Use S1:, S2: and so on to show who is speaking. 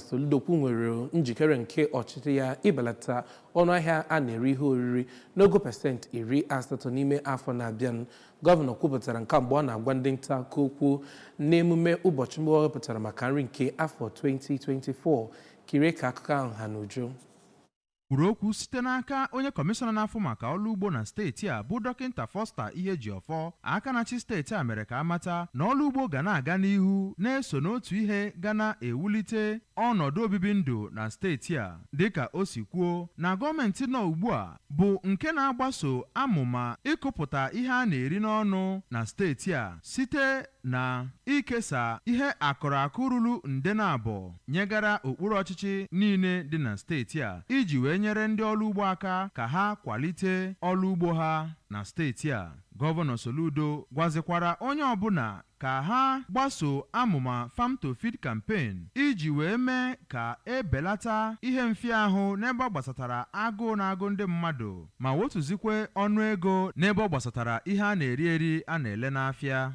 S1: Soludo nwere njikere nke ọchịchị ya ibelata ọnụahịa a na-ere ihe oriri n'ogo 80% n'ime afọ na-abịanụ. Gọvanọ kwupụtara nke a mgbe ọ na-agwa ndị nta akụkọ okwu n'emume ụbọchị mgbe ọ wepụtara maka nri nke afọ 2024. Kirie ka akụkọ ahụ ha n'uju.
S2: Kwuru okwu site n'aka onye kọmishọna na-afụ maka ọrụ ugbo na steeti a, bụ Dọkịnta Foster Ihejiọfọ, aka na-achị steeti a mere ka amata na ọrụ ugbo ga na-aga n'ihu na-eso n'otu ihe ga na-ewulite ọnọdụ obibi ndụ na steeti a, dịka o si kwuo na gọọmenti nọ ugbu a bụ nke na-agbaso amụma ịkụpụta ihe a na-eri n'ọnụ na steeti a site na ikesa ihe akụrụ akụ ruru nde na abụọ nyegara okpuru ọchịchị niile dị na steeti a iji wee nyere ndị ọrụ ugbo aka ka ha kwalite ọrụ ugbo ha na steeti a. Gọvanọ Soludo gwazikwara onye ọbụla ka ha gbaso amụma Farm to Feed campaign iji wee mee ka ebelata ihe mfịahụ n'ebe ọ gbasatara agụụ na-agụ ndị mmadụ, ma wotuzikwe ọnụ ego n'ebe ọ gbasatara ihe a na-eri eri a na-ele n'afịa.